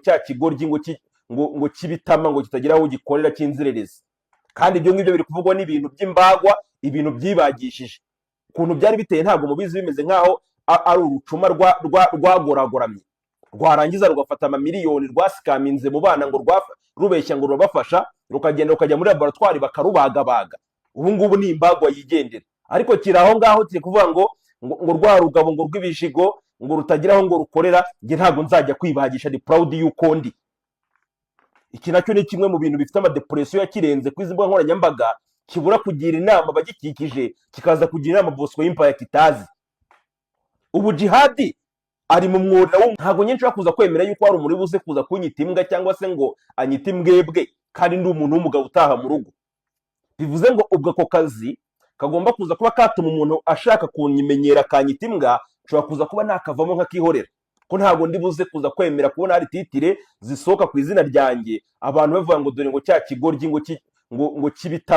cya kigoryi ngo cy'ibitama, ngo kitagira aho gikorera, cy'inzererezi. Kandi ibyo ngibyo biri kuvugwa n'ibintu by'imbagwa, ibintu byibagishije. Ukuntu byari biteye ntabwo mubizi, bimeze nk'aho ari urucuma rwagoragoramye, rwarangiza rugafata amamiliyoni rwasikaminze mu bana, ngo rubeshya ngo rurabafasha, rukagenda rukajya muri laboratwari bakarubagabaga. Ubu ngubu ni imbagwa yigendera, ariko kiri aho ngaho kiri kuvuga ngo rwa rugabo ngo rw'ibijigo, ngo rutagira aho ngo rukorera. Njye ntabwo nzajya kwibagisha, ni proud y'uko ndi. Iki nacyo ni kimwe mu bintu bifite amadepression yakirenze kuri izi mbuga nkoranyambaga, kibura kugira inama abagikikije, kikaza kugira inama Bosco Empire kitazi. Ubu Jihadi ari mu mwurira. Ntabwo nyine nshobora kuza kwemera yuko hari umuntu uri buze kuza kunyita imbwa cyangwa se ngo anyite imbwebwe, kandi ndi umuntu w'umugabo utaha mu rugo. Bivuze ngo ubwo ako kazi kagomba kuza kuba katuma umuntu ashaka kunyimenyera akanyita imbwa, nshobora kuza kuba nakavamo nkakihorera, ko ntabwo ndi buze kuza kwemera kubona hari titre zisohoka ku izina ryanjye, abantu bavuga ngo dore ngo cya kigoryi ngo cy'ibitama.